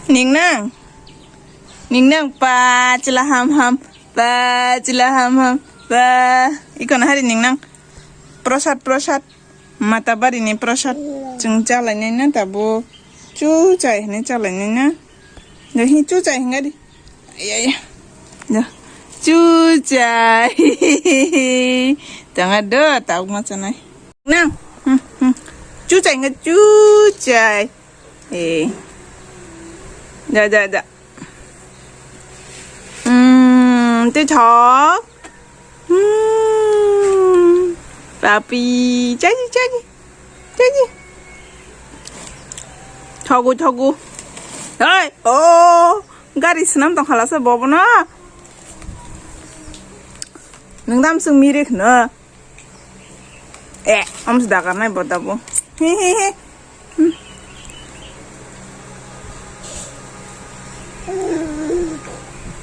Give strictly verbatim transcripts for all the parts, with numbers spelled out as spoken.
Ningnang. Ningnang pa chila ham ham. Pa chila ham ham. Pa. Iko na hari ningnang. Prosad prosad. Mata bari ni prosad. Chwng chalai nai na tabuk. Chu chai hwnwi chalai nai na. Do hi chu chai hwnga di. Ay, ay, ay. Do. Chu chai. Tanga do tabuk ma chanai. Nang. Hmm, hmm. Chu chai hwnga chu chai. Eh. Da, da, da. Hmm, tei thok. Hmm. Papi, chaji, chaji. Chaji. Thogu, thogu. Hey, oh, gari swnam tong khala se bobo na. Nang dam sung mirik no. Eh, om se dagar nai bo dabo. He, he, he. Hmm.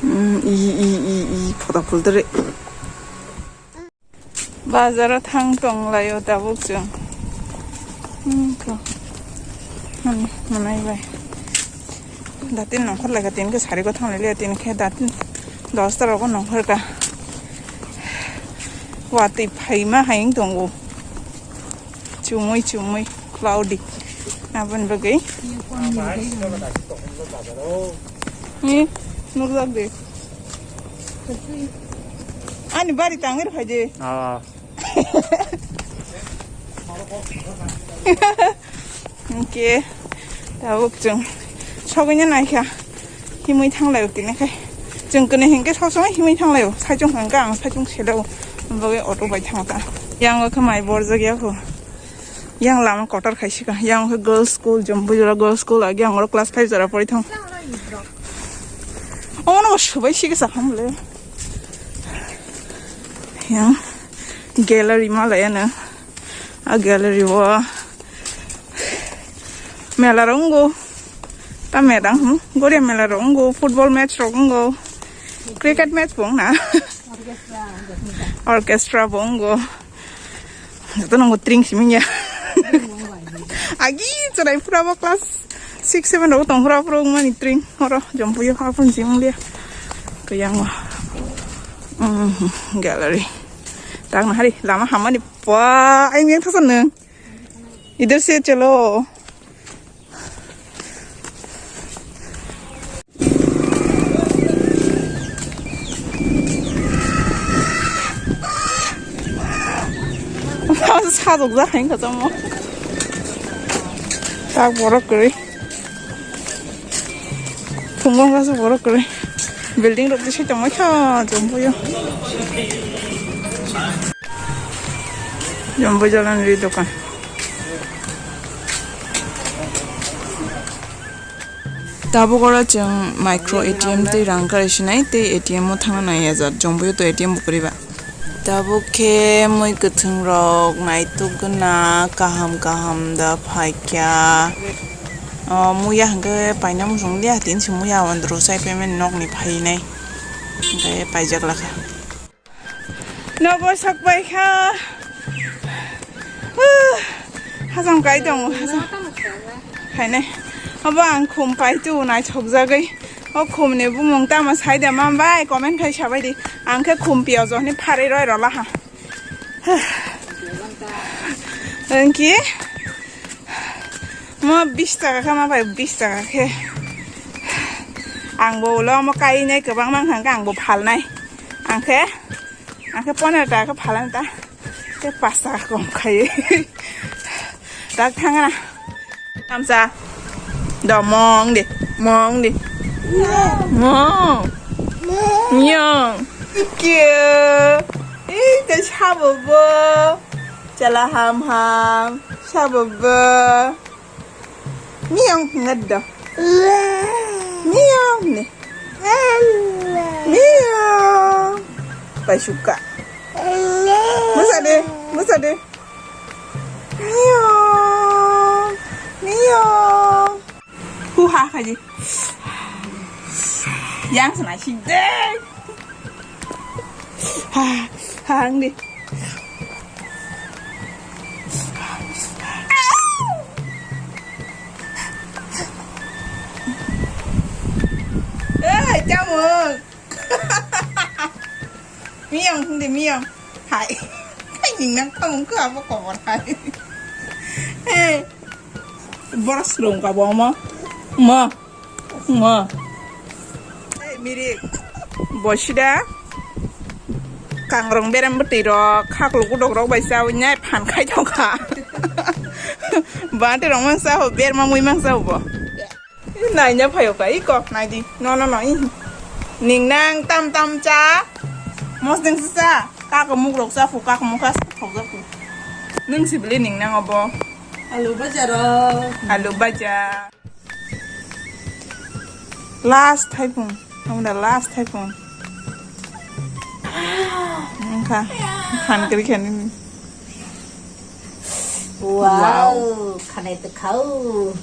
Hmm, i, i, i, i, photo phul dere. Bazar o thang tong lai o tabuk chwng. Hmm, ko. Hmm, manai bai. Datin nongkhor lai ka tin ke sari ko thang lai le tin ke datin dos ta rogo nongkhor ka. Watwi phaima hayung tongo. Chumui chumui cloudy. Aboni bagwi. Hi, nukjak de. Ani bari tangir phaide. Ah. Hingke tabuk chwng sogwino naikha himwi thanglaio tini khai chwng kwnwi hinkhe sosongo himwi thanglaio saichung hwnkhe ang saichung selao bagwi auto bai thangkha yang o khe mai borjak ya kho yang lama kotor khai sikha yang o khe girls school Jombui jora girls school agi ang oro class five jora pori thang omono bo swbai sikha sakham le yang gallery malaya no. A gallery o mela rok wngo. Ta mela hmm, goria mela rok wngo, football match rok wngo, cricket match bo wngna. Orchestra bo wngo. Joto nongo tring simi ya. Agi chwrai pura bo class six seven rok tong pura pura wngmani tring oro Jompuio haphang jim wnglia. Kuyang o. Hmm, gallery. Tang nahari lama hamani. Wah, ayang yang thasa nung. Idhar se chalo. Sajok ja hain kachamo. Tak borok kwrwi. Phungo wngkha borok kwrwi. Building rok bisai tongmani kha Jompuio. Jompuio jalani ri dokan. Tabuk oro chwng micro A T M tei rang kari sinai tei A T M o thangna nai ajat. Jompuio to A T M bo kwrwi ba. Tabuk khe mui kwthwng rok naituk gana kaham kaham da phaikha. O muya hwnkhe paina muchung liya, tini se muya andro chai payment nokni phainai. Hwnkhe paijak lakha. Nogo sak paikha. Huh. Hajam kai tongo, hajam. Haine. Abo ang khum pai tu naithok jagwi. O khum ni bumung tamo sai de mam bai comment khai sabai di. Ang khe khum piyok joni pharwi roi rola ha. Huh. Engki. Mo bis taka khe ma bai bis taka khe. Ang bo ulo mo kai nai kwbang mang hang ang bo phal nai. Ang khe Ang khe pondro taka khe phalang ta. Tei pas taka kom khai. Tak thangna. Tamsa. Do mong di. Mong di. Mong. Miyong. Kyo. Ih, tei sabo bo. Chala ham ham. Sabo bo. Miyong hwnwi do. Miyong hwnwi. Miyong. Pai suka. Masa de, masa de. Miyong. Miyong. Hu ha khaji. Yang sana si de. Ha, ha, ang di. Miyang hindi miyang. Hai. Hai ning nang tong ko abo kobor hai. Hey. Boras rong ka bo mo. Mo. Mo. Hey, mirik. Bosida. Kangrong berem beti rok, khaklo gudok rok bai sa unyai phan khai thok kha. Bante rong mang sa ho, ber ma mui mang sa ho bo. Naina phayo ka, iko, naidi. No, no, no, i. Ning nang tam tam cha. Mos ding sa. Kaka muk rok sa fu, kaka muk sa thok ja fu. Nung si bili ning nang obo. Alu baja rok. Alu baja. Last thaipung. Hamda last thaipung. Wngkha. Phan kri khani. Wow, khanai to khau.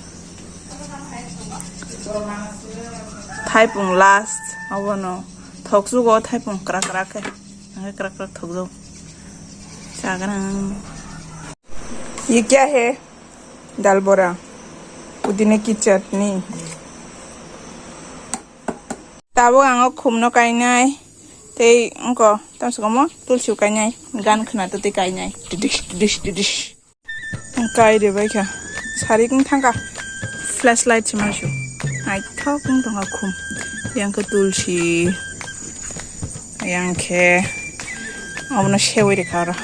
Thaipung last, abono thoksugo thaipung krak krak khe, angkhe krak krak thokjao. Chagrang. Ye kya hai? Dal bora. Pudine ki chutney. Tabuk ang o khumno kainai, tei wngkha tamsok omo tulsi kainai, gan khna tei kainai, tidish, tidish, tidish. Kai de bai kha, sarik wng thangkha, flashlight se maisu, naithok wng tongkha khum, yang khe tulsi, yang khe omono sewi rikha oro.